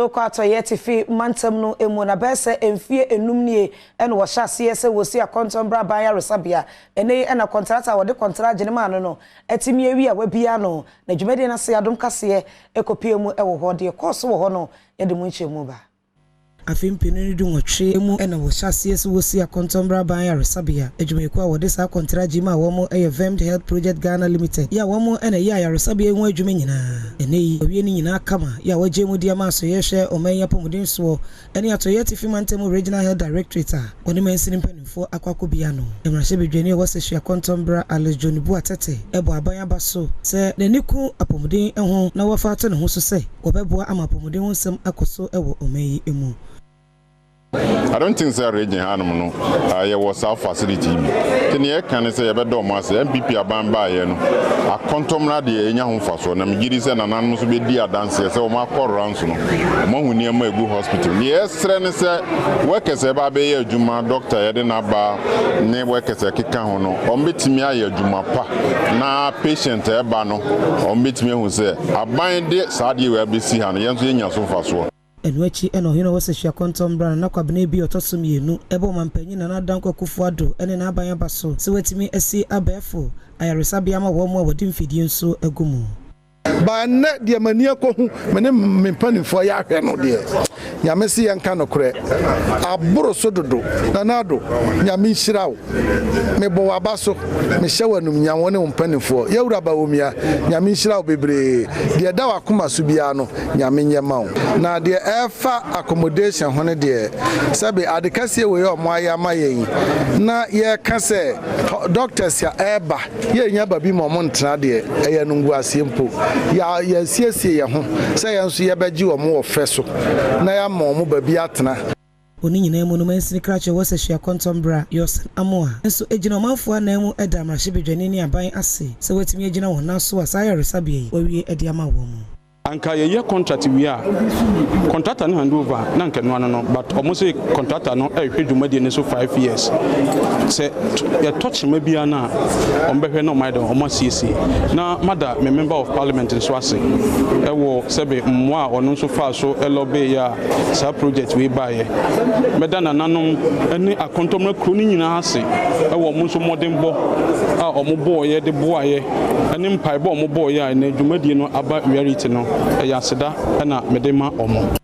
Wokɔ Atɔeɛ Atifi Mantam no mu na bɛyɛ sɛ mfeɛ enum nie na wɔhyɛ aseɛ sɛ wɔresi Akɔntɔnbrɛ Aban Ayaresabea. Ɛnnɛ yi na kɔntrata a wɔde kɔntra agyene maa no no atumi awie a wɔabue ano, na dwumadie no ase Adom Kaseɛ kɔpue mu wɔ hɔ. Deɛ ɛkɔɔ so wɔ hɔ no, yɛde mu nkyɛmu ba. Afe mpenu ne dunwɔtwe mu na wɔhyɛ aseɛ sɛ wɔresi Akɔntɔnbrɛ Aban Ayaresabea. Adwumayɛkuo a wɔde saa kɔntragye yi maa wɔn yɛ Vemd Health Project Ghana Limited yi a wɔn na ɛyɛ ayaresabea yi ho adwuma nyinaa. Ɛnnɛ yi, wɔawie ne nyinaa kama yi a wɔagye mu de ama Asɔeɛ Hwɛ Ɔman Yi Apɔmuden Soɔ ne Atɔeɛ Atifi Mantam Regional Health Directorate a wɔne mansini mpanimfoɔ akɔ akɔbue ano. Mmarahyɛbadwani a ɔwɔ Sehwi Akɔntɔnbra Alice John Buah Tetteh bɔ aban aba so sɛ n'ani ku apɔmuden ho na wafa ato ne ho so sɛ wɔbɛboa ama apɔmuden ho nsɛm akɔ so wɔ ɔman yi mu. I don't think sɛ region hanom no yɛwɔ saa facility yi bi. Nti nea yɛka ne sɛ yɛbɛda ɔmo ase. NPP aban baeɛ no, Akɔntɔmmra deɛ yɛnya ho mfasoɔ, na megye di sɛ nananom nso bɛdi adanseɛ sɛ wɔn akɔ rounds no, wɔn ahu nneɛma a ɛgu hospital. Nea yɛsrɛ ne sɛ workers a ɛba abɛyɛ adwuma, doctor yɛde n'aba ne workers a ɛkeka ho no, wɔn bɛtumi ayɛ adwuma pa na patient a ɛba no, wɔn bɛtumi ahu sɛ aban de saa adeɛ wei abɛsi ha no, yɛn nso yɛnya so mfasoɔ. Ɛno akyi ɛna ɔhene a ɔwɔ Sehwi Akɔntɔmmra, Nana Kwabena bi a ɔtɔ so mmienu, ɛbɔ ɔmanpanyin Nana Dankwa Akufo-Addo ne n'aban aba so sɛ watumi asi abɛɛfo ayaresabea ama wɔn a wɔde mfidie nso agu mu. Ba nnɛ deɛ m'ani akɔhu, me ne me mpanimfoɔ yɛ ahwɛ no deɛ, Nyame se yɛnka nokorɛ, aboro so dodo. Nana Addo, Nyame nhyira wo. Mebɔ w'aba so, mehyɛ wo animuonyam, wo ne wo mpanimfoɔ. Yɛwura Bawumia, Nyame nhyira wo bebree. Deɛ ɛda w'akoma so biara no, Nyame nyɛ ma wo. Na deɛ ɛfa accommodation ho no deɛ, sɛbe ade kɛseɛ wei a ɔmo ayɛ ama yɛn yi, na yɛreka sɛ doctors a ɛreba, yɛnya baabi ma ɔmo ntena deɛ, ɛyɛ animguaseɛ mpo. Yɛasiesie yɛn ho sɛ yɛn nso yɛbɛgye ɔmo wɔ fɛ so na yɛama ɔmo baabi atena. Wɔ ne nyinaa mu no, mansini krakye wɔ Sehwi Akɔntɔmmra, Yɔsen Amoah, nso gyina ɔmanfoɔ anan mu da mmarahyɛbadwani ne aban ase sɛ wɔatumi agyina wɔn nan so a saa ayaresabea yi wɔawie de ama wɔn. Anka yɛyɛ contract wie a, contractor no hand over na anka ɛno ano no, but ɔmo se contractor no ɛrehwɛ dwumadie no so 5 years, sɛ yɛtɔ kyema biara no a, ɔmo bɛhwɛ na ɔmo ayɛ dɛ ɔmo asiesie. Na mada me member of parliament nso ase ɛwɔ sɛbe mmoa a ɔno nso faa so ɛlobby a saa project wei baeɛ. Mɛda nananom ne Akɔntɔmmra kuro no nyinaa ase ɛwɔ ɔmo nso mmɔdenbɔ a ɔmo bɔɔyɛ de boaeɛ ɛne mpaebɔ a ɔmo bɔɔyɛ a ɛnɛ dwumadie no aba reality no. Ɛyɛ aseda ɛna mede ma ɔmo.